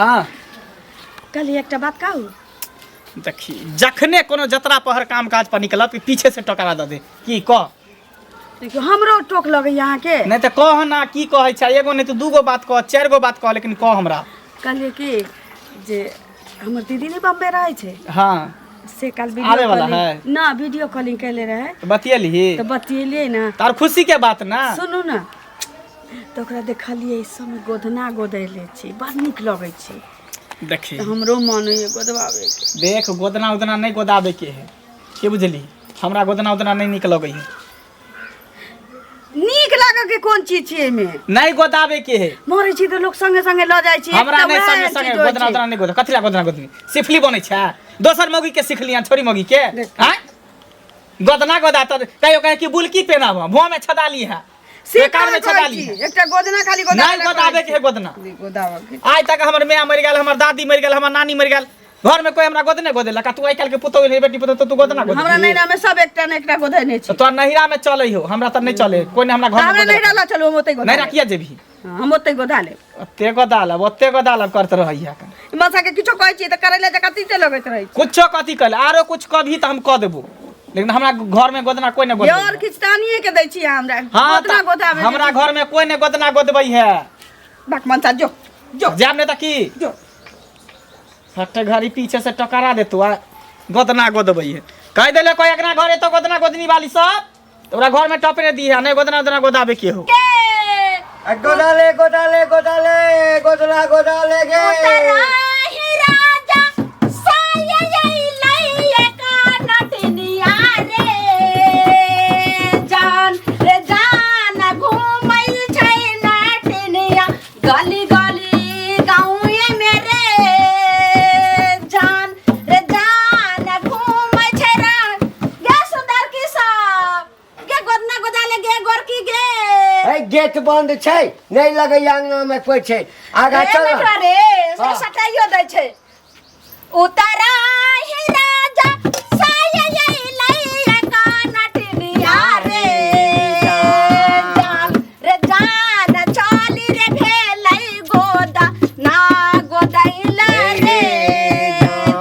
हाँ। कहली एकटा बात कहू। देखी जखने कोनो जतरा पहर काम काज पर निकलब कि पीछे से टकरा दऽ दे की कह। देखियौ हमरो टोक लगैया अहाँके। नहि तऽ कह ना की कहै छै, एगो नहि तऽ दूगो बात कह, चारि गो बात कह, लेकिन कह हमरा। कहलियै कि जे हमर दीदी नहि बम्बे रहै छै। हाँ। से काल वीडियो आबे वाला कॉलिंग है? ना वीडियो कॉलिंग कैले रहे। तऽ बतियेलही? तऽ बतियेलियै ना। तऽ आर खुशी के बात ना। सुनू ना, तऽ ओकरा देखलियै सब गोदना गोदैले छै, बड़ नीक लगै छै। देखी तऽ हमरो मन होइए गोदबाबैके। देख गोदना उदना नहि गोदाबे के है, के बुझली? हमरा गोदना उदना नहि नीक लगै है। नीक लागऽ के कोन चीज छै एहिमे? नहि गोदाबे के है। मरै छी तऽ लोक संगे संगे लऽ जाइ छै। हमरा एकटा नहि वएह संगे चीज संगे होइ गोदना छै। उदना नहि गोदा। कथी ला गोदना गोदनी? सिफली बनै छै? दोसर मौगी के सिखली छोरी मौगी के। देख। आँय गोदना गोदा तऽ कहियो कहे कि बुलकी पेनाब, मुँह में छदा ली है, से बेकार में कहाँ छदा कहै ली छी? है। एकटा गोदना खाली गोदाबै नहि लए गोदाबे कहै के है गोदना। छी। नहि गोदाबऽ के। आइ तक हमर माय मरि गेल, हमर दादी मरि गेल, हमर नानी मरि गेल, घर में कोई हमरा गोदने गोदेलक, आ तू आइ काल्हि के पुतोह एलही, बेटी पुतोह, तो तू गोदना गोदबही? हमरा नैहरा में सब एकटा ने एकटा गोदने छै। तऽ तोरा नैहरा में चलै हो, हमरा तऽ नहि चले, कोई नहि हमरा घर में हमरा गोदेलक। नैहरा लऽ चलू, हम ओतै गोदा नैहरा लेब। किया जेबही? हाँ, हम ओतै गोदा लेब। ओते गोदा लेब, ओते गोदा लेब करत रहैया। मसा के किछो कहै छियै तऽ करैला जकाँ तीते लगैत रहै छै। कुछो कथी कहले, आरो कुछ कभी तऽ हम कऽ देबो, लेकिन हमरा घर में गोदना कोई नहि गोदबै। और किछु तानिए के दै छी हमरा। हाँ, गोदना तऽ गोदाबै हमरा घर में कोई नहि गोदना गोदबै है। बाक मनसा जो जो। जायब नहि तऽ की? जो। हटे घड़ी पीछे से टकरा देतौ आ गोदना गोदबै है। कहि देले कोई अगना घरे तो गोदना गोदनी वाली सब तो ओकरा घर में टपने दी है, नहीं गोदना गोदना गोदाबे के हो। गोदाले गोदाले गोदाले गोदना गोदाले गे। राजा जान रे जान घूमै छै नटिनिया गली गली गाँवे में रे जान रे जान घूमै छै रा गे सुंदर की सब गे गोदना गोदाले गे गोरकी गे। ए गेट बंद छै, नहीं लगैया अंगना में कोई छै, आगा रे चल। बेटा रे, से हाँ। सटाइयो दै छै। उतरा ही राजा साया लैया का नटनिया रे जान रे जान चाली रे भेलै गोदा ना गोदैला रे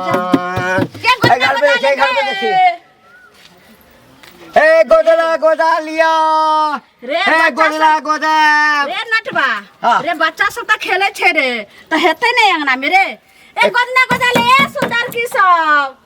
जान। गे गोदना ए, घर पे गोदाले देखी, घर पे गे। देखी। ए गोदना गोदा लिया रे ए बच्चा गोदना सब- गोदा रे नटवा। हाँ। रे बच्चा सब तऽ खेले छै रे, तऽ हेतै ने अंगना में रे। ए गोदना गोदाले ए सुंदर की सब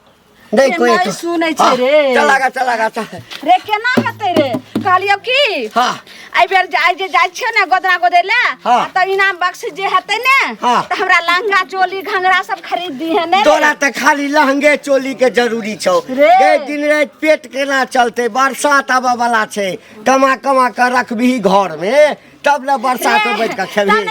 नहीं रे, कोई नहीं तो- सुनै छै हाँ, रे। चला गा चला गा चल। रे केना हेतै रे? कहलियौ की हाँ। एहि बेर आइ जे जाइ छियै ने गोदना गोदै लए, हाँ। तऽ इनाम बख्शी जे हेतै ने, हाँ। तऽ हमरा लहंगा चोली घंघरा सब खरीद दिहे ने रे। तोरा तऽ खाली लहंगे चोली के जरूरी छौ रे। गे। दिन राति पेट केना चलतै? बरसात आबऽ वाला छै, कमा कमा कऽ रखबिही घर में तब ने बरसात में बैठ कऽ खेबही।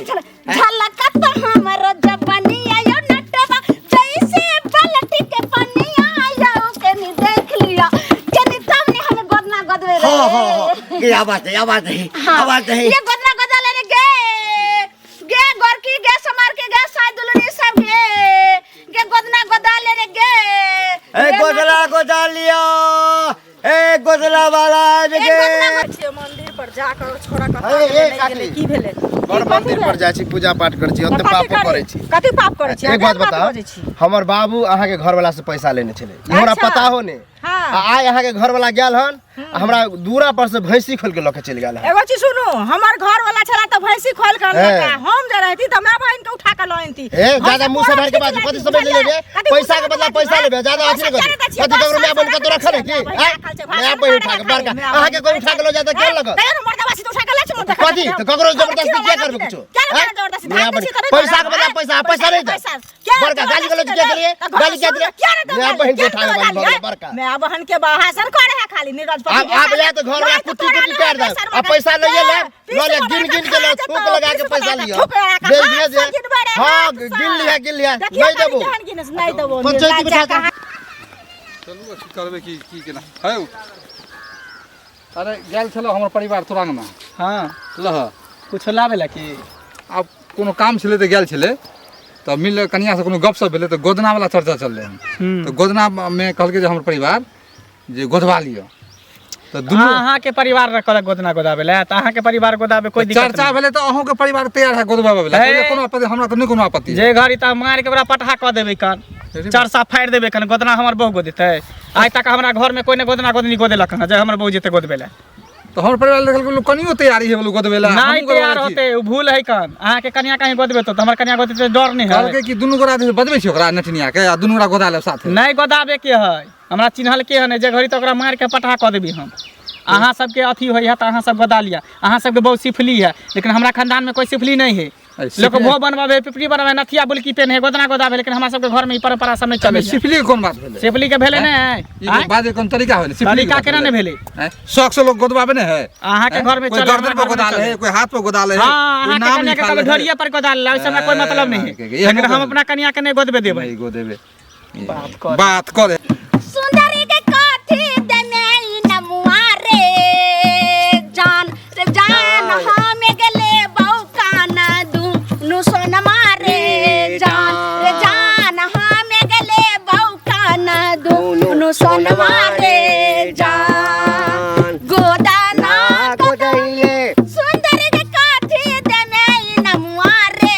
झलक तो हमरो जबनिया यो नटवा जैसे पलटी के पनिया यो, केनी देख लिया केनी तब ने हम गोदना गोदवे रे। हाँ हाँ हाँ, ये आवाज दे, आवाज दे। हाँ। आवाज दे। ये गोदना गोदा ले रे गे गे गोरकी गे समार के गे साई दुलरी सब गे गे गोदना गोदा ले रे गे। ए रे गोदना गोदा लिया, ए गोदना वाला आबि ए गोदना गेल। छियै मंदिर पर जाकर छोड़ा कऽ ए, ए, नहि गेलै, काकी। की भेलै? बड़ मंदिर पर जाइ छी, पूजा पाठ करै छी, ओते कथी पापो करै? करै छी। कथी पाप करै छी? एक बात अहाँ बताओ, बजै छी। हमर बाबू अहाँके घरवाला से पैसा लेने छलै, ई हमरा अच्छा। पता हो ने। हाँ। आ आइ अहाँके घरवाला गेल हन आ हमरा दूरा पर से भैंसी खोल के लऽ के चलि गेल हन। एगो चीज सुनू, हमर घर वाला छला तऽ भैंसी खोल के अनलक, हे। हम जे रहती तऽ my बहिन के उठा के लऽ अनती। ए हम ज्यादा तऽ मुंह से कोरा मार के खींच बाजू, लेती, कथी समझ लेले रे? कथी पैसा के मुँह से बदला मार पैसा के लेबे, ज्यादा अथी पैसा नहि करू। किया नहि दै छियै? कथी ककरो my बहिन के तोरा रखल है की? my बहिन आँय? राखल छै, my बहिन उठा के बड़का अहाँके कोई उठा के लऽ जाय तऽ केहन लगत? तैयो ने मर्दावा छी तऽ उठा के लऽ छै, मुँह देखा कथी देतै। तऽ ककरो हम जबरदस्ती कियो किया लागत करबै नहि। कुछो? किया नहि आँय? करबै जबरदस्ती? My धान दै बहिन छियै तऽ नहि पैसा के करब, बदला आँय? पैसा, पैसा नहि पैसा दे। किया बड़का गाली गलौज किया केलियै? तऽ घर गाली किया सुनू, देलियै? किया नहि my दऽ बहिन के गाली? उठा के किया भऽ गेलै नहि बड़का। My बहन के भाषण करे है खाली नीरज आब आब या तऽ घर वाला कुट्टी कुट्टी काटि दे आ पैसा लइए ले, लऽ ले, गिन गिन के ले, थूक लगा के पैसा लिअ। भेज दिअ जे हाँ, गिन लिहा, गिन लिहा, नहि देबो। नहीं देबो। पंचायती बैठा दे। चलू अथी करबै की की केना हौ। अरे गेल छलौ हमर परिवार तोरा अंगना। हाँ। लह कुछो लाबे ला की? आब कोनो काम छलै तऽ गेल छलै, तऽ मिललै कनियासँ, कोनो गपशप भेलै तऽ गोदना वाला चर्चा चललै हन। तऽ गोदनामे कहलकै जे हमर परिवार जे गोदवा लिअ। तऽ दुनू अहाँ के परिवार रखल गोदना गोदाबे ला तऽ अहाँ के परिवार गोदाबे कोई दिक्कत चर्चा नहीं। भेलै तऽ अहूँके परिवार तैयार है गोदबाबै ला हे। कोनो आपत्ति हमरा तऽ नहि कोनो आपत्ति जे घड़ी तऽ मारि के ओकरा पटहा कऽ देबै कन अरे चरसा फाड़ि देबै कन गोदना हमर बहु गोदेतै आइ तक हमरा घर में कोई ने गोदना गोदनी गोदेलक हँ जे हमर बहु जेतै गोदबै ला तऽ हमर परिवार देखल लोक कनियो तैयारी है लोग गोदबै ला नहीं हमहूँ गोदबै तैयार छी। होते उ भूल है कन अहाँ के कनिया कहीं गोदबे तो हमर कनिया गोदेतै डर नहीं है कहलकै कि दुनू गोरा जे बजबै छी ओकरा नचनिया के आ दुनू गोरा गोदा लेब साथे नहीं गोदाबे के है हमरा चिन्हल के है नहीं जे घड़ी तो ओकरा मारि के पटहा कऽ देबी हम अहाँ सबके अथी होइ है तऽ अहाँ सब गोदा लिअ अहाँ सबके बहुत सिफली है लेकिन हमरा खानदान में कोई सिफली नहीं है अरे लोग सिफली- भो बनवावे पिपरी बनवावे नथिया बुलकी पेन है गोदना गोदावे लेकिन हमरा सबके घर में ई परंपरा सब नहीं चले है सिफली के कोन बात भेलै सिफली के भेलै नहीं ई आँय? बात कोन तरीका होलै सिफली के तरीका बात केना नहि भेलै? आँय? शौक से लोग गोदबाबे ने है अहाँ के घर में कोई चले, गर्दन हमरा पर घर में गोदा ले चले। है कोई हाथ पर गोदा ले है हाँ कोई अहाँ के नाम कन्या के लिखा कभी ले है। ढोरिये पर गोदा ले ओहिसे हमरा कोई मतलब नहीं है एहनो लेकिन हम कोई- अपना कन्या के नहीं गोदबे देबै नहीं गोदेबे बात करे। बात करे सुंदरी के काथी दने नमुआ रे जान रे जान हम गेले बहु काना दू नु सोनमा रे जान रे जान हम गेले बहु काना दू नु सोनमा रे जान गोदाना गोदैले सुंदर के काथी दने नमुआ रे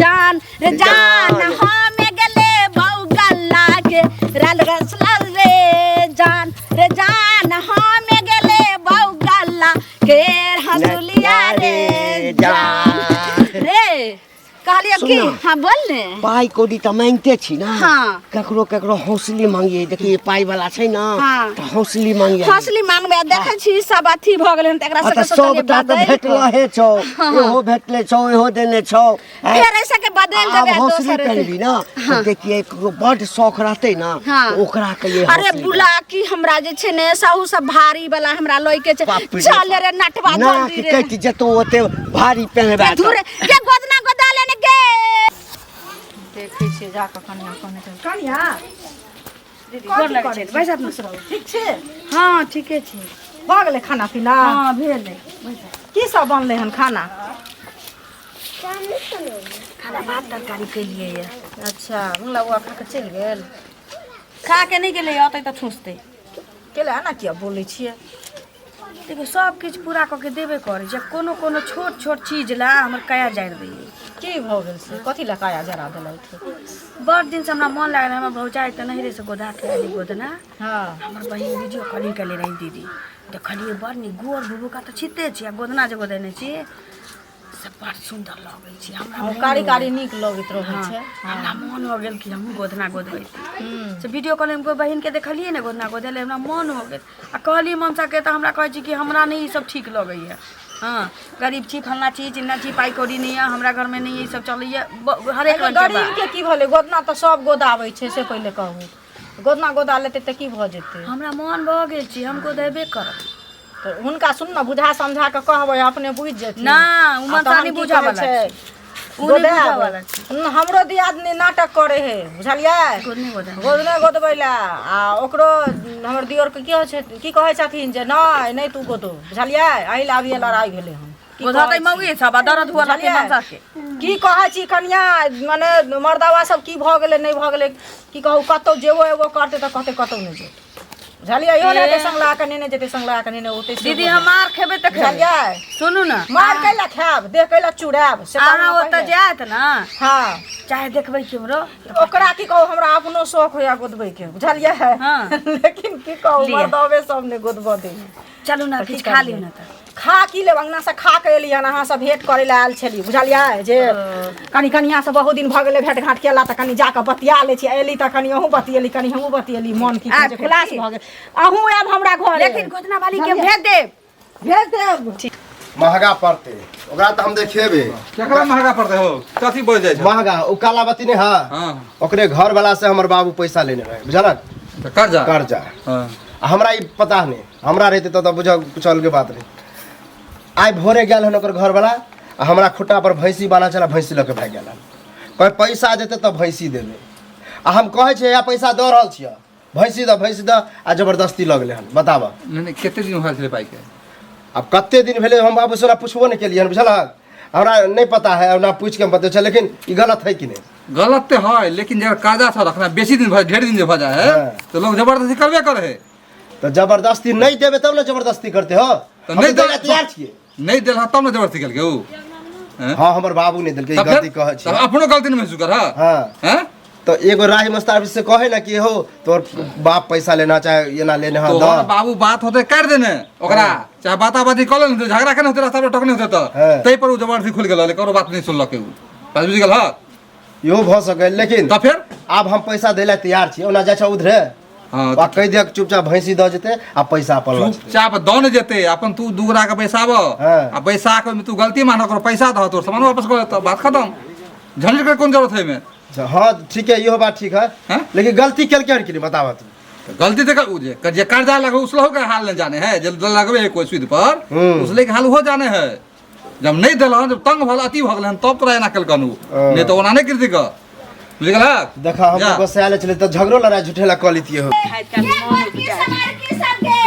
जान रे जान हम गेले बहु गल्ला के रल रसला रे जान रे जान हम गेले बहु गल्ला के हंसुलिया रे जान रे कहलिए की सुन ना। हाँ बोल ने पाइ कौड़ी तऽ मांगिते छी ना हाँ। ककरो ककरो हौसली मांगिए देखिए पाइ वाला छै ना हाँ। तऽ हौसली मांगिए हौसली मांगबे देखै छी सब अथी भऽ गेलै हन तऽ एकरा आ तऽ सबके सोचलियै सबटा तऽ बदलि भेटल कऽ। हे छौ इहो भेटले छौ इहो देने छौ आँय? फेर ऐसा के बदलि आब देबै आ हौसली दोसर करबी ना तऽ देखिए ककरो बड्ड शौक रहतै ना हाँ। तऽ ओकरा कहिए अरे हौसली बुला की हमरा जे छै ने साहू सब भारी वाला हमरा लय के छै बाप रे चल रे नटवा नाक जल्दी रे कटि जेतौ ओते भारी पेहनबा गे धुर गे गोदना गोदा लेने गे देखै छियै जाकऽ कनिया कहने छै कनिया दीदी गोर लगै छै बैसत ने ठीक छै हँ ठीके छी भऽ गेलै खाना पीना हँ भेलै की सब बनलै हन खाना खाना भात तरकारी केलियै यऽ अच्छा मंगला बौआ खा कऽ चलि गेल खा के नहि गेलै अतै तऽ ठूसतै केला एना किया बोलै छियै देखियौ सब किछु पूरा कऽ के देबे करै छै कोनो कोनो छोट छोट चीज ला हमर काया जारि दैए की भऽ गेल से कथी लए काया जरा देलथि बड़ दिनसँ हमरा मन लागल हमर भौजाइ तऽ नहिरे से गोधा के आयली गोदना हँ हमर बहिन वीडियो कॉलिंग केले रही दीदी देखलियै बड़ नीक गोर भुभुका तऽ छिते छी आ गोदना जे गोदेने छी से बड़ सुन्दर लगै छै हमरा हँ, मोन कारी हो कारी गेल। नीक लगैत रहै हँ, छै हमरा मोन हो गेल कि हमहूँ गोदना गोदबै से वीडियो कॉलिंग पर बहिनके देखलियै ने गोदना गोदेले हमरा मोन हो गेल आ कहलियै ममताके तऽ हमरा कहै छै कि हमरा नहि ई सब ठीक लगैए हँ गरीब छी फल्लाँ छी चिल्लाँ छी पाइ कौड़ी नहि यऽ हमरा घरमे नहि ई सब चलैए हरेक रङ्गके गरीब बात के की भेलै गोदना तऽ सब गोदाबै छै से पहिले कहू गोदना गोदा लेतै तऽ की भऽ जेतै हमरा मोन भऽ गेल छी हम गोदेबे करब तऽ हुनका सुन ने बुझा समझा कऽ कहबै अपने बुझि जेथिन ना उ आ मनसा तहन नहि की बुझऽ कहै वाला छै छै उ नहि बुझऽ वाला छै न, हमरो दियादनी नाटक करे है बुझलियै गोदने गोदने गोदने गोदबै लए आ ओकरो हमर दियोरके की होइ छै की कहै छथिन जे नहि नहि तू गोदो बुझलियै एहि लए अभिये लड़ाइ भेलै हन की गोधतै कहै छी? मौगी सब आ दर्द हुअ लगतै बुझलियै? मनसा के की कहै छी कनिया मने मर्दावा सब की भऽ गेलै नहि भऽ गेलै की कहू कतहु जेबो एबो करतै तऽ कहतै कतहु नहि जेतै बुझलियै इहो नहि हेतै संग लगा कऽ नेने जेतै संग लगा कऽ नेने औतै से दीदी हम मार खेबै तऽ खेबै बुझलियै सुनू ने मार कैला खायब देह कैला चुरायब से कहू अहाँ ने ओतऽ पहिले। जायत ने हँ चाहे देखबै केम्हरो ओकरा की कहू हमरा अपनो शौक होइया गोदबै के बुझलियै हँ। लेकिन की कहू लिअ। मर्दबे सब नहि गोदबऽ दै चलू ने किछु खा लियौ ने तऽ खा की लेब अंगना से खा के एली हन अहाँ सब भेंट करे लए आयल छली बुझलियै जे कनी कनिया से बहुत दिन भऽ गेलै भेंट घाट केला तऽ कनी जाकऽ बतिया लै छी एली तऽ कनी अहूँ बतियेली कनी हमहूँ बतियेली मन की कहै छै खुलास भऽ गेल अहूँ आयब हमरा घर लेकिन गोदना वाली के भेज देब भेज देब महगा पड़तै ओकरा तऽ हम देखेबे केकरा महगा पड़तै हो कथी बोल जाइ छै महगा ओ कालावती नहि है हाँ ओकरे घर वाला से हमर बाबू पैसा लेने रहे बुझलक तऽ कर्जा कर्जा हाँ आ हमरा ई पता नहि हमरा रहितै तऽ बुझ कुछ अलगे बात रहै आइ भोरे गेल हन ओकर घरवला आ हमरा खुट्टा पर भैंसी बान्हल छलै भैंसी लऽ के भागि गेल हन कहै पैसा देतै तऽ भैंसी देबै आ हम कहै छियै या पैसा दऽ रहल छियै भैंसी दऽ भैंसी दऽ आ जबरदस्ती लऽ गेलै हन बताबऽ नहि नहि कते दिन भेल छलै पाइके आब कते दिन भेलै हम बाबू से पुछबो नहि केलियै हन बुझलहक हमरा नहि पता है ना पूछि के हम बतबै छियै लेकिन ई गलत है कि नहि गलत तऽ है लेकिन जकर कर्जा छल रखना बेसी दिन भऽ ढेर दिन जे भऽ जाइ है हाँ। तऽ लोग जबरदस्ती करबे करे है तऽ जबरदस्ती नहि देबै तब ने जबरदस्ती करते हो। तऽ हम नहि तऽ दै लए तैयार छियै। नहि देलह तब ने जबरदस्ती केलकै उ, हैं? हँ, हमर बाबू नहि देलकै, ई तब फेर गलती कहै तब छियै। अपनो गलती नहि महसूस कर। हँ। हैं? तऽ एगो राही मस्तार से कहे ना कि हो तोर बाप पैसा लेना चाहे एना लेने हाँ तोहर दऽ। बाबू बात होते काटि देने ओकरा, चाहे बाताबाती कऽ लेने, झगड़ा केने होते, रास्ता पर टोकने होते, तऽ ताहि पर ओ जबरदस्ती खुलि गेल, ककरो बात नहि सुनलकै उ। बात बुझि गेल? हँ। इहो भऽ सकै, लेकिन तऽ फेर आब हम पैसा दै लए तैयार छी। ओना जाइ छौ उधरे हँ आ कहि दियक चुपचाप भैंसी दऽ जेतै आ पैसा अपन लऽ जेतै। चुपचाप दऽ ने जेतै अपन। तू दू गोरा के बैसाब आ बैसा के ओहिमे तू गलती मान, ओकर पैसा दह, तोर सामान वापस कर, तऽ बात खतम। झंझट के कोन जरूरत है एहिमे? अच्छा, हाँ ठीक है, इहो बात ठीक है। हैं? लेकिन गलती केलकै हन कि नहीं, बताबऽ तू। तऽ गलती तऽ उ जे जे कर्जा लगो उसलहो के हाल नहीं जाने है, जे लगबे है कोई सूद पर उसले के हाल उहो जाने है। जब नहीं देलहन, जब तंग भल अति भऽ गेलहन, तब तोरा एना केलकन उ, नहीं तऽ ओना नहीं कृति के। बुझि गेलहक? देखा, हम जा। तो गोसायल छलै तऽ झगड़ो लड़ाई झूठेला कऽ लेतियै हो। खाइत काल गे मन गोरकी उपजाय। सब लड़की सब गे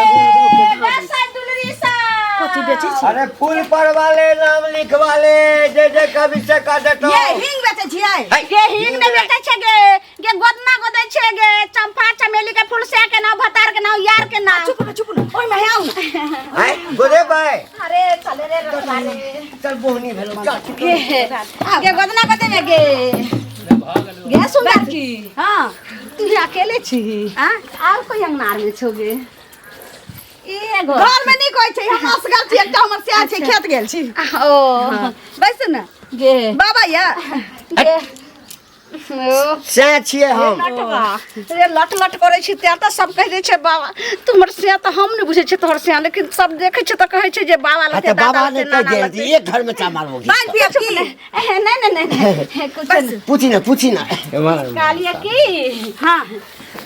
बरसाइत दुलरी सब। कथी बेचै छी? अरे फूल पर वाले नाम लिखवा ले, जे जे कवि से कह देतो। ये हिंग बेचै छियै? गे हिंग नहि बेचै छै गे, गे गोदना गोदै छै गे, चंपा चमेली के फूल से के नाम, भतार के नाम, यार के नाम। चुप न, चुप न, ओहिमे हे आउ न। हैं गोरे भाई। अरे चले रे रखवा रे। चल, बोहनी भेलो, चल। गे गे गोदना गोदे में गे। गे सुंदर की। हाँ। तू ही अकेले छी? हाँ। और कोई अंगनार में छो गे? एगो घर में नहीं कोई छै, हम असगर छी। एकटा हमर सियार छै, खेत गेल छी। ओ। बैस न। गे बाबा या गे ओ सएह छियै हम। लटवा रे, लट लट करै छी तें तऽ सब कहि दै छै बाबा तुमर सिया। तऽ हम नहि बुझै छियै तोहर सिया, लेकिन सब देखै छै तऽ कहै छै जे बाबा हाँ लगतै, तऽ दादा बाबा लगतै, ने कहि नाना दिया लगतै। एक घर में चामार होगी। पानि पियब की? नहि नहि नहि नहि, कुछ नहि। पूछी ना, पूछी ना। कहलियै की, हाँ,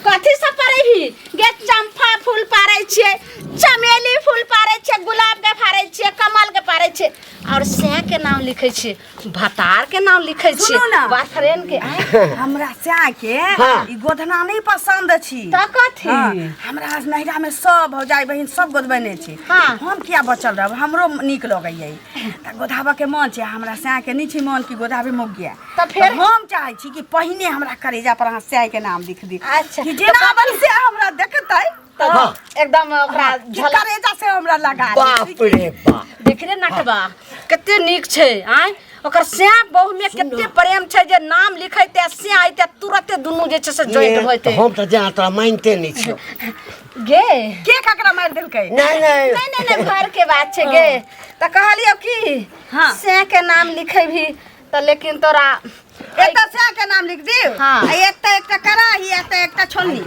कथी सब पारै भी गे? चंपा फूल पारै छियै, चमेली फूल पारै छियै, गुलाब के पारै छियै, कमल के पारै छियै, और सै के नाम लिखै छियै, भतार के नाम लिखै छियै, सुनू ना। बॉयफ्रेंड के आँय। हमरा स्या के ई गोधना नहीं पसंद छी। तऽ कथी? हाँ, हमरा नैहरा में सब भौजाई बहिन सब गोदबेने छी। हम किया बचल रहब? हमरो नीक लगैया ई। तऽ गोधाबऽ के मन छै हमरा। स्या के नहि छै मन कि गोधाबे मोगिया। तऽ फेर? हम चाहै छी कि पहिने हमरा करेजा पर अहाँ स्या के नाम लिख दी। अच्छा। कि जेना अपन स्या हमरा देखतै तऽ एकदम ओकरा कि झलक करेजा से हमरा लगा लेत। बाप रे बाप! देख रे नटवा, कते नीक छै आँय। ओकर स्या बहु में कते प्रेम छै जे नाम लिखैते स्या अइते तुरते दुनू जे छै से ज्वाइंट होइते। हम तऽ जेना तोरा मानिते नहि छियौ। गे के ककरा मारि देलकै? नहि नहि। नहीं नहीं नहीं, घर के बात छै गे। तऽ कहलियौ कि स्या के नाम लिखे भी तऽ लेकिन तोरा एकटा स्या के नाम लिख दियौ। आ एकटा एकटा कड़ाही, एकटा एकटा छोलनी।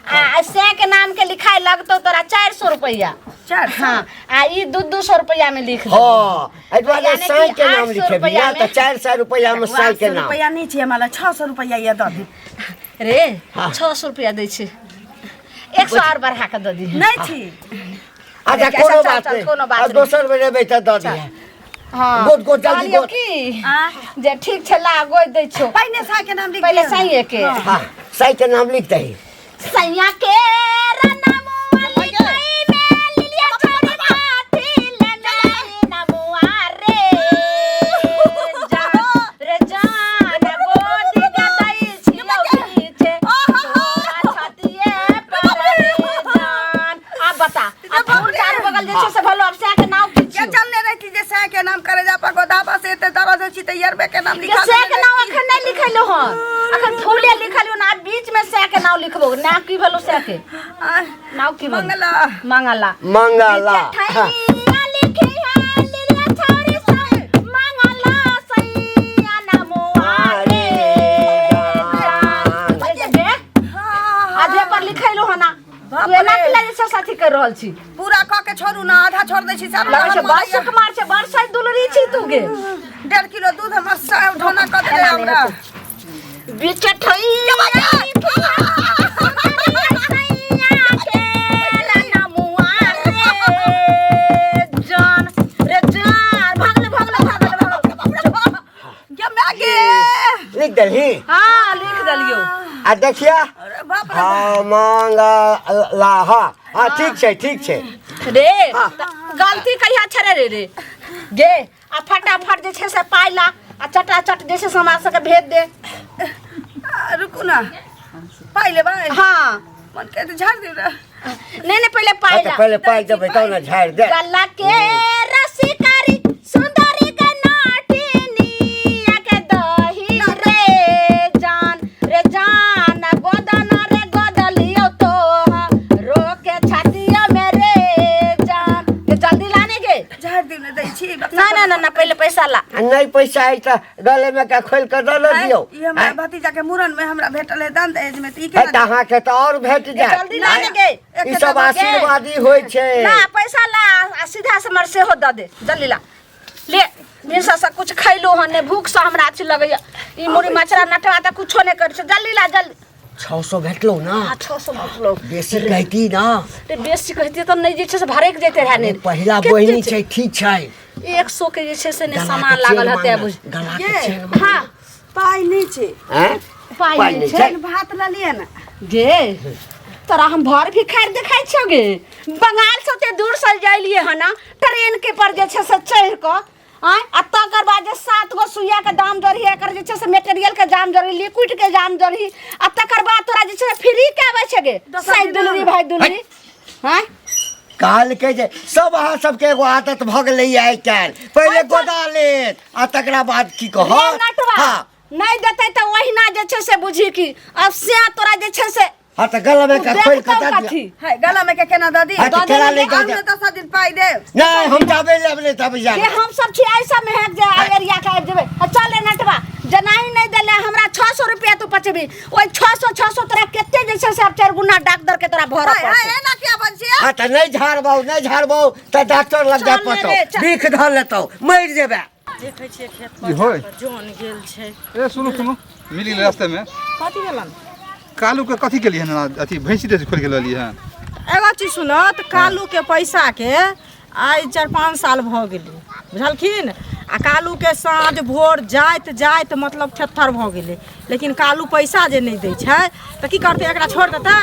आ स्या के नाम के लिखाइ लगतौ तोरा 400 रुपैआ। 400? हाँ, आ ई 200-200 रुपैआ में लिख देबौ। हाँ, एहि दुआरे यानी कि साई के नाम 800 लिखेबी रुपैआ ना, तऽ में। 400 रुपैआ में साई के 800 नाम। रुपैआ नहि छै हमरा, 600 रुपैआ ये दऽ दे। रे, 600 रुपैआ दै छै, 100 और बढ़ा के दऽ दीहे। नहि छी। अच्छा, चल, कोनो चल, बात चल, नहि। कोनो बात आ नहि। दोसर बेर एबै तऽ दऽ दिहे। हाँ। गोट गोट जल्दी। कहलियौ गोट। की जे ठीक छै, ला गोइ दै छौ। पहिने साई के नाम लिख पहिले दियौ। साइये के। हाँ, साई के नाम लिख दही। सैया के रनमुआ लिखै में लिलिया छोड़ी काठी लेने नमुआ रे जान रे जान, गोदी के दै छियौ पीछे तोरा छतिए पर रे जान। आब बता, आ फूल चारू बगल जे छै से भलो। आब सैया के नाम की के छियौ? चलने रहती जे साई के नाम करेजा पर गोधाबा से एते दर्द होइ छी तऽ यरबे के नाम के लिखा सैया देने के नाम रहती। अखन नहि लिखैलो हन, अखन फूले लिखलियो ना। बीच में सैया के नाम लिखबो ना। की भेलो सैया के नाम? की भेलो? मंगला। मंगला। मंगला। ठैया लिखी है लिलिया छौरी सब मंगला सैया नमुआ रे जान। गे, आधे पर लिखैलो हन ना। बाप तू एना रे। की लगे छै साथी कर रहल छी? पूरा कऽ के छोड़ू ना, आधा छोड़ दै छी सारा। लगै छै बड़ सुकुमार छै, बड़ सही दुलरी छी तू गे। 1.5 किलो दूध हमर सब ढोना कऽ देले हमरा। बीच ठैया लिखी है सैया के नमुआ रे जान रे जान। भागले भागले भागले भागले। गे माय गे। लिख दही। हाँ, लिख देलियौ। आ देखिया। अरे बाप रे। हाँ, मंगला, हाँ हाँ, ठीक छै, ठीक छै। रे, तऽ गलती कहिया छै रे? रे रे गे, आ फटाफट जे छै से पाइ ला आ चटाचट जे छै से हमरा सबके भेज दे। आ, रुकू ना, पाइ लेबै? हाँ। मन के तऽ झाड़ दियौ ने। नहीं नहीं पहले पाई हाँ, तऽ ला पहिले पाइ देबै तब ने झाड़ि दे गला के रसिकारी सुंदरी के नाटिनी के दही रे जान रे जान गोदना रे गोदलियो तो रोके छातिया में रे जान ये जल्दी लाने के झाड़ दियो ने दै छी ना ना ना ना पहले पैसा ला आ नहि पैसा अछि तऽ गलेमे के खोलि कऽ दऽ ने दियौ ई हमरा भतीजा के मूड़न में हमरा भेटल है दान दहेज में त ई है केना तऽ अहाँके तऽ आओर भेट जायत जल्दी लाने के ई सब आशीर्वादी होइ छै ला पैसा ला आ सीधा से हमर सेहो दऽ दे जल्दी ला ले भिनसर से कुछ खैलो हन ने भूख से हमरा अथी लगैया ई मुड़ी मचरा नटवा तऽ कुछो नहि करै छै जल्दी ला जल्दी 600 भेटलौ ना आ 600 भेटलो बेसी कहती ना रे बेसी कहतियै तऽ नहि जे छै से भरकि जैते रहए ने पहिला कते बहिनी छै ठीक छै 100 के जे छै से ने गला के सामान चेन लागल हते मांगल, बुझ गला के ये। चेन मांगल। हाँ पाइ नहि छै हैं? पाइ पाइ नहि नहि छै छै भात लऽ लिअ ने गे तोरा हम भर भिखारि देखाइ छियौ गे बंगाल से ओते दूर से जैलियै हन ट्रेन के पर जे छै से चढ़ि कऽ आँय आ तकर बाद जे 7 गो सुइया के दाम जोड़ही एकर जे छै से मेटेरियल के दाम जोड़ही लिक्विड के दाम जोड़ही आ तकर बाद तोरा जे छै से फ्री के आबै छै गे साइ दुलरी भाई दुलरी आँय कहलकै जे सब अहाँ सबके एगो आदत भऽ गेलै आइ काल्हि पहिले गोदा लेत आ तकरा बाद की रे कहत नटवा हँ नहि देतै तऽ ओहिना जे छै से बुझी कि आब से तोरा जे छै से हाँ तऽ गला में का खोल के देखतौ दऽ कथी दिअ है गला में के केना दऽ दी हाँ तऽ केना नहि दऽ हम दिअ ने 10 दिन पाइ देब नहि हम जाबे लेब नहि तब जे जाबे हम सब छी ऐसा में है जे आइ एरिया के आबि जेबै आ चल रे नटवा जेनाही नहि देले हमरा 600 रुपया तू पचबी ओहि 600 600 तोरा कते जे छै से आब 4 गुना डाक दर के तोरा भरऽ हाय हाय पड़तौ एना किया बजै छियै हाँ तऽ नहि झाड़बौ नहि झाड़बौ तऽ डॉक्टर लग जाय चल रे, पड़तौ चल। बिख धऽ लेतौ मरि जेबै देखै छियै खेत की होय? पर जन गेल छै ए सुनू सुनू मिल गेलै रास्ते में कथी भेलन कालू के कथी केलियै हन अथी भैंसी दे खोल के लऽ लियै हन एगो चीज सुनऽ तऽ कालूके पैसाके आइ 4-5 साल भऽ गेलै बुझलखिन आ कालूके साँझ भोर जाइत जाइत मतलब थेत्थर भऽ गेलै लेकिन कालू पैसा जे नहि दै छै तऽ की करतै एकरा छोड़ि देतै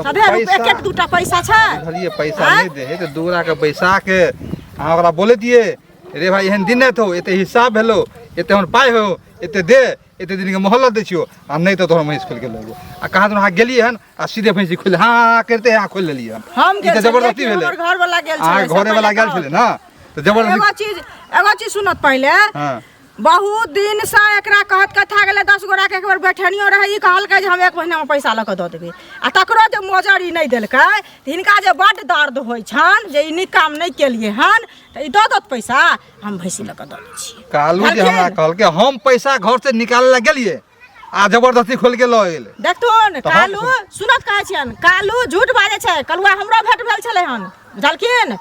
सधे रुपया एक एक दूटा पैसा छै बुझलियै पैसा नहि दे है तऽ दूरा के बैसा के अहाँ ओकरा बोलतियै रे भाई एहन दिन नहि थौ एते हिसाब भेलो एते हमर पाइ हो एते दे एते दिन के मोहल्लत दै छियो आ नहि तऽ तोहर महींस खोलि के लऽ लेबो आ कहाँ दूर अहाँ गेलियै हन आ सीधे भैंसी खोलि हाँ हाँ करिते अहाँ खोलि लेलियै हन हम ई गेल तऽ छलियै जबरदस्ती कि भेलै हमर घरवला गेल अहाँ छलै से घरेवला पहिले गेल कहू। छलै ने तऽ जबरदस्ती एगो चीज एगो चीज सुनत पहिले हाँ बहुत दिन से एकरा कहत कथा गेलै 10 गोरा के एक बेर बैठनियो रहै ई कहलकै जे हम 1 महीना में पैसा लऽ कऽ दऽ देबै आ तकरो जे मोजर ई नहि देलकै तऽ हिनका जे बड्ड दर्द होइ छनि जे ई नीक काम नहि केलियै हन तऽ ई दऽ दत पैसा हम भैंसी लऽ कऽ दऽ दै छियै कालू जे हमरा कहलखिन? कहलकै हम पैसा घर से निकाले ला गेलियै आ जबरदस्ती खोल के लऽ गेलै देखथुन तऽ हम कालू सुनत कहै छियनि कालू झूठ बाजै छै कलुआ हमरो भेट भेल छलै हन बुझलखिन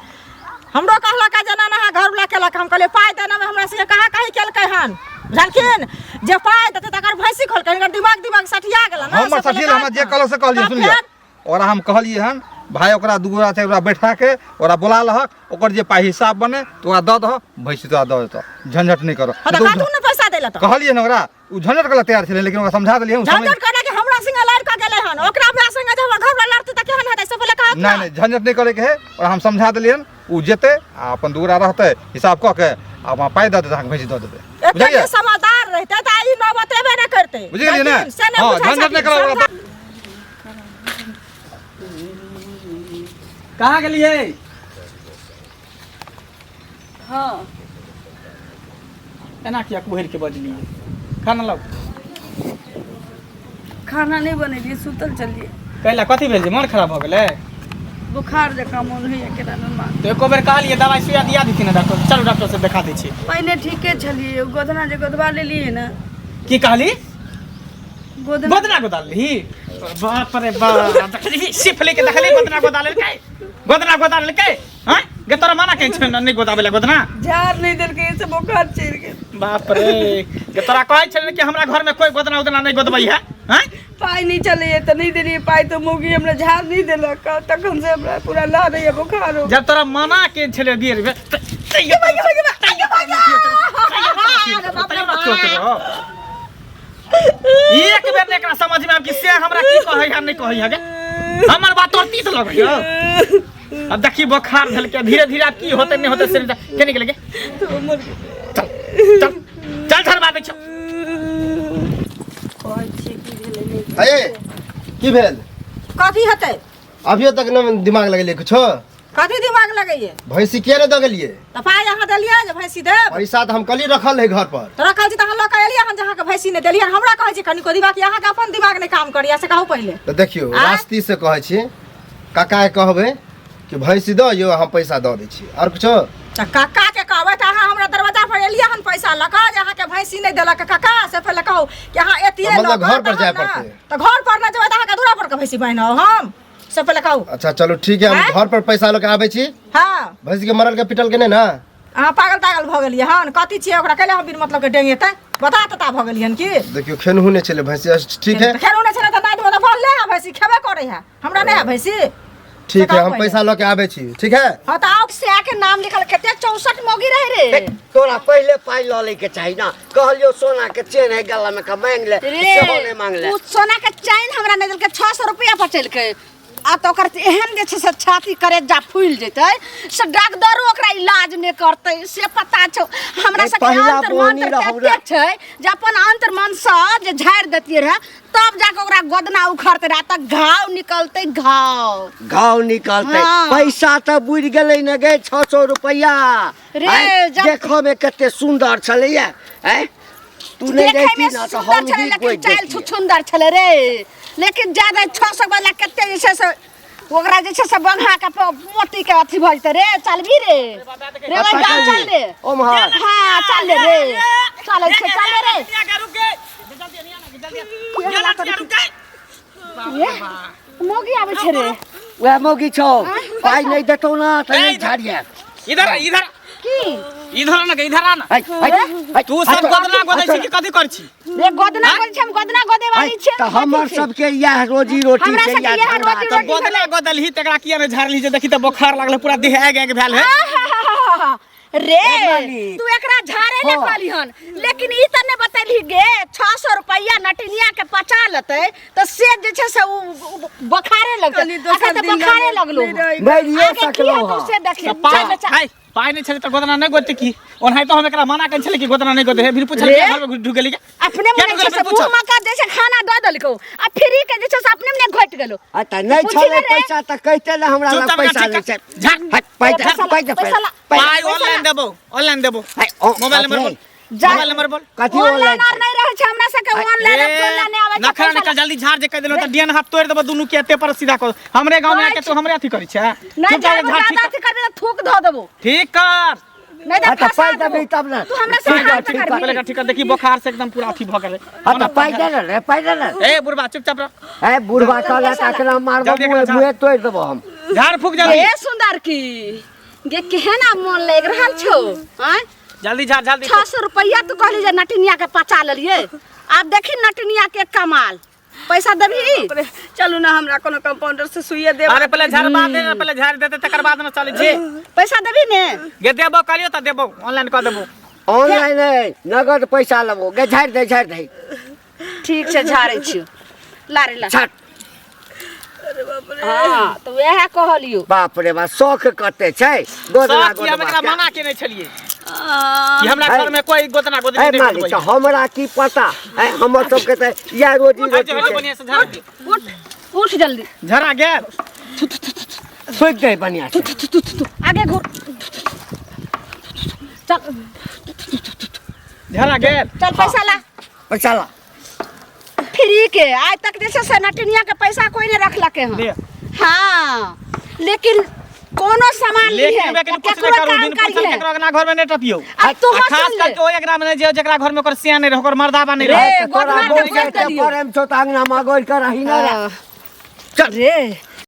हमरो कहलक जेना अहाँ घरवला केलक हम कहलियै पाइ देना में हमरा संगे कहाँ कहीं केलकै हन बुझलखिन जे पाइ देतै तकर भैंसी खोलकै हिनकर दिमाग दिमाग सठिया गेलन ने, हमर से सठियल हमरा जे कहलक से कहलियै तऽ सुन लिअ फेर ओकरा हम कहलियै हन भाय ओकरा दू गोरा चारि गोरा बैठा के ओकरा बोला लहक ओकर जे पाइ हिसाब बने तऽ ओकरा दऽ दहक भैंसी तोरा दऽ देतऽ झंझट नहि करऽ हाँ तऽ काटू ने पैसा दै लए तऽ कहलियै हन ओकरा ओ झंझट करऽ तैयार छलै लेकिन ओकरा समझा देलियै हन, ओ समझ झंझट करना कि हमरा संगे लड़ कऽ गेलै हन ओकरा भाय संगे जे हमर घरवला लड़तै तऽ केहन हेतै से पहिले कहत नहि नहि झंझट नहि करैके है ओकरा हम समझा देलियै हन ओ जेतै आ अपन दू गोरा रहतै हिसाब कऽ के आ वहाँ पाइ दऽ देतै अहाँके भैंसी दऽ देबै एते बुझलियै जे समझदार रहितै तऽ ई नौबत एबे नहि करतै बुझि गेलियै ने लेकिन से नहि हँ बुझै झंझट नहि छथिन, करऽ ओकरा समझा- कहाँ गेलियै हाँ एना किया कुहरि के बजलियै खाना लाउ खाना नहि बनेलियै सुतल चलियै कैला कथी भेल जे मन खराब भऽ गेलै बुखार जकाँ मोन होइए केना नुनमा तऽ एको बेर कहलियै दवाइ सुइया दिया देथिन ने डॉक्टर चलू डॉक्टर से देखा दै छी पहिने ठीके छलियै गोदना जे गोदबा लेलियै ने की कहली गोदना गोदना गोदा लेलही बाप रे बाप देखली सिफली के देखली गोदना गोदा लेलकै गोदना गोदा लेलकै हैं गे तोरा मना के छै नहि गोदाबै ला गोदना झाड़ नहि देलकै से बोखार चढ़ि गेल बाप रे गे तोरा कहै छलै कि हमरा घर में कोई गोदना उदना नहि गोदबै है हैं पाइ नहि चलैए तऽ नहि देलियै पाइ तऽ मौगी हमरा झाड़ नहि देलक तखन से हमरा पूरा लहरैए बोखार हो जब तोरा मना के छलै बेर बेर तैयो एक बेर ने एकरा समझ में आब कि से हमरा की कहै है नहि कहै है गे हमर बात तोर तीत लगै है अब देखी बोखार भेलकै धीरे धीरे आब की होतै नहि होतै से नहि के निकल गे चल चल चल झरबा दै छौ अये की भेल कथी हेतै अभियो तक न दिमाग लगेलिए कुछो। कथी दिमाग लगैये? भैंसी किया नहीं दऽ गेलिए? तऽ पाइ अहाँ देलियै जे भैंसी देब? पैसा तऽ हम कली रखल है घर पर। तऽ रखल छी तऽ अहाँ लऽ कऽ एलियै हन जे अहाँके भैंसी नहि देलियै। हमरा कहै छी कनिको दिमाग, अहाँके अपन दिमाग नहि काम करैया से कहू पहिले। तऽ देखियौ रास्ती से कहै छी, काका के कहबै कि भैंसी दऽ यौ, हम पैसा दऽ दै छी। आओर कुछो? तऽ काका के कहबै तऽ अहाँ हमरा दरवाजा पर एलियै हन पैसा लऽ कऽ जे अहाँके भैंसी नहि देलक काका, से पहिले कहू कि अहाँ एतियै तऽ मतलब लऽ कऽ घर पर तहन जाय ने। पड़तै। तऽ घर पर नहि जेबै तऽ अहाँके दूरा पर के भैंसी बान्हि हम, से पहिले कहू। अच्छा चलू ठीक है, हम आँय? घर पर पैसा लऽ के आबै छी। हाँ। भैंसी के मरल के पिटल के नहि ने? अहाँ पागल तागल भऽ गेलियै हन? कथी छियै ओकरा कैले हम बिन मतलब के डेंगेतै? बता तता भऽ गेलियै हन की? देखियौ खेनहु नहि छलै भैंसी। अच्छा, ठीक है। खेनहु नहि छलै तऽ नाइट में तऽ बनले है भैंसी, खेबे करै है। हमरा नहि है भैंसी। ठीक है, हम पहिले। पैसा लऽ के आबै छी। ठीक है। हाँ तऽ आओ। से के नाम लिखल कते 64 मौगी रहे रे। तोरा पहिले पाइ लऽ लैके चाही ना। कहलियौ सोना के चेन है गला में का मांग ले, रे सेहो नहि मांगले। उ सोना के चैन हमरा नहि देलकै, 600 रुपया बचेलकै। आ तऽ ओकर एहन जे छै से छाती करेजा फूलि जेतै से डॉक्टरो ओकरा इलाज नहि करतै, से पता छौ। हमरा ए, सबके पहिला अंतर बोनी मंत्र रहौ रे। ततेक छै जे अपन अंतर मन से जे झाड़ि देतियै रहे तब जाके ओकरा गोदना उखड़तै रहे, तऽ घाव निकलतै। घाव घाव निकलतै। हाँ। पैसा तऽ बुड़ि गेलै ने गे, 600 रुपैआ। रे, आँय, जब- देखऽ में कते सुन्दर छलैया। आँय, तू नहि देखै रहिती में ना तऽ सुन्दर हम छलै ही लेकिन गोदि चालि दैतियै। छुछुन्दर छलै रे। लेकिन ज्यादा 600 बला कते जे छै से ओकरा जे छै से बंघा के मोटी के अथी भऽ जेतै रे। चलबी रे रे, अच्छा, ओहि गाँव चल रे। ओम्हर। हाँ चल रे रे, चलै छै, चल रे। मौगी आबै छै रे। वएह मौगी छौ, पाइ नहि देतौ ना तऽ नहि झाड़िए। इधर आ, इधर की? इधर आ ना, इधर आ ना। है, है, है, तू सब है, गोदना गोदै छी है, कि कथी करै छी? रे गोदना गोदै छी, हम गोदना गोदै वाली है, छियै। तऽ हमर सबके इएह रोजी रोटी हमरा छै, सबके इएह इएह धंधा रोजी छै। रोटी। गोदना गोदलही तकरा किया नहि झाड़लही जे देखी तऽ बोखार लागल पूरा देह आगि आगि भेल है। आहाहाहा। रे मालिक। तू एकरा झाड़े ले हाँ। कहली हन, लेकिन ई तऽ नहि बतेलही गे 600 रुपैआ नटिनिया के पचा लेतै तऽ से जे छै से उ उ बोखारे लगतै। कनी दोसर अखन तऽ दिन बोखारे लए लगलो नहि रहि मरिए आगे की सकलौ हेतौ हँ। से देखी। तऽ पाइ चल बच्चा। हाय, पाइ नहि छलै तऽ गोदना नहि गोदतै की? ओनाहितो हम एकरा मना केने छलै कि गोदना नहि गोदे हे, फिर पूछल रे? घर में ढुक गेली के? अपने किया मने ढुकल छै से फिर पूछल? मुँह में के जे छै खाना दऽ देलकौ आ फ्री के जे छै से अपने मने घटि गेलौ। आ तऽ नहि पूछी छलै ने रे। पैसा तऽ कहिते ने हमरा लग चुपचाप पैसा ठीक नहि छै। कर। झा। हट, पाइ दे, पैसा ला, पाइ दे, पैसा ला। पाइ दे। पाइ ऑनलाइन देबो, ऑनलाइन देबो। है, ओ, मोबाइल नंबर कथी बोल, जा। मोबाइल नंबर बोल। कथी ऑनलाइन ऑनलाइन आर नहि रहै छै हमरा सबके, ऑनलाइन आ फोनलाइन नहि आबै छै। नखरा पैसा निकल जल्दी झाड़ जे कहि देलौ तऽ डेन हाथ तोड़ि देबो दुनू के एते पर सीधा कर। हमरे गाँव में आके तू हमरे अथी करै छै। नहि चुपचाप झाड़बो, झाड़ ठीक ज्यादा कर। अथी करबी तऽ थूक धऽ देबो। ठीक कर। नहि तऽ हाँ, तऽ फंसा पाइ देबो। देबही तब ने। तू हमरा से ठीक हाथ है, ठीक पकड़बी। है। पहिले ठीक कर, देखी बोखार से एकदम पूरा अथी भऽ गेलै। हाँ तऽ पाइ दे ने रे, पाइ दे ने। ए बुढ़बा चुपचाप रह। है बुढ़बा कहला तऽ अखना मारबो जल्दी मुँहे एकरा झाड़। मुँहे तोड़ि देबो हम। झाड़ फूक जल्दी। ए सुंदर की गे केहन आ मोन लागि रहल छौ? आँय जल्दी झाड़ जल्दी। 600 रुपैआ तू कहली जे नटिनिया के पचा लेलियै, आब देखी नटिनिया के कमाल। पैसा देबही? बाप रे, चलू ना हमरा कोनो कंपाउंडर से सुइए देब। अरे पहिले झाड़बा दे ने, पहिले झाड़ देते तकर बाद ने चलै छी। पैसा देबही ने? गे देबो कहलियौ तऽ देबो, ऑनलाइन कऽ देबो। ऑनलाइन नहि, नगद पैसा लेबो। गे झाड़ि दे, झाड़ि दे। ठीक छै झाड़ै छियौ, ला रे ला। झाड़। हाँ तऽ वएह कहलियौ। बाप रे बाप, शौख कते छै गोदना शौख की, हम एकरा गोदबा मना केने छलियै कि हमरा है। घर में कोई गोदना गोदनी है नहि मालिक, गोदबै। तऽ हमरा की पता है, हमर सबके तऽ इएह रोजी हट रोटी जाओ, हट छै। बढ़िआँ से झाड़ दे। उठ उठ जल्दी। झड़ा गेल। सुति दे बढ़िआँ से। आगे घुर चल। झड़ा गेल। चल पैसा ला। पैसा ला। फ्री के आज तक जे छै से नटिनिया के पैसा कोई नहीं रखलके हन। ले। हाँ लेकिन कोनो सामान लेकिन लिहे लेकिन कुछ केकरो नहि करू, काम बिन पूछल करिहे। केकरो अंगना घर में नहि टपियौ। आ तोहर आ खास सुन ले। करके ओहि अंगना में नहि जइयौ जकरा घर में ओकर सिया नहि रहै, ओकर मर्दाबा नहि रे, रहै। तोरा गोदना बोल के के गोद देलियौ। प्रेम छौ तऽ अंगना में गोल कर रही ना रे। चल रे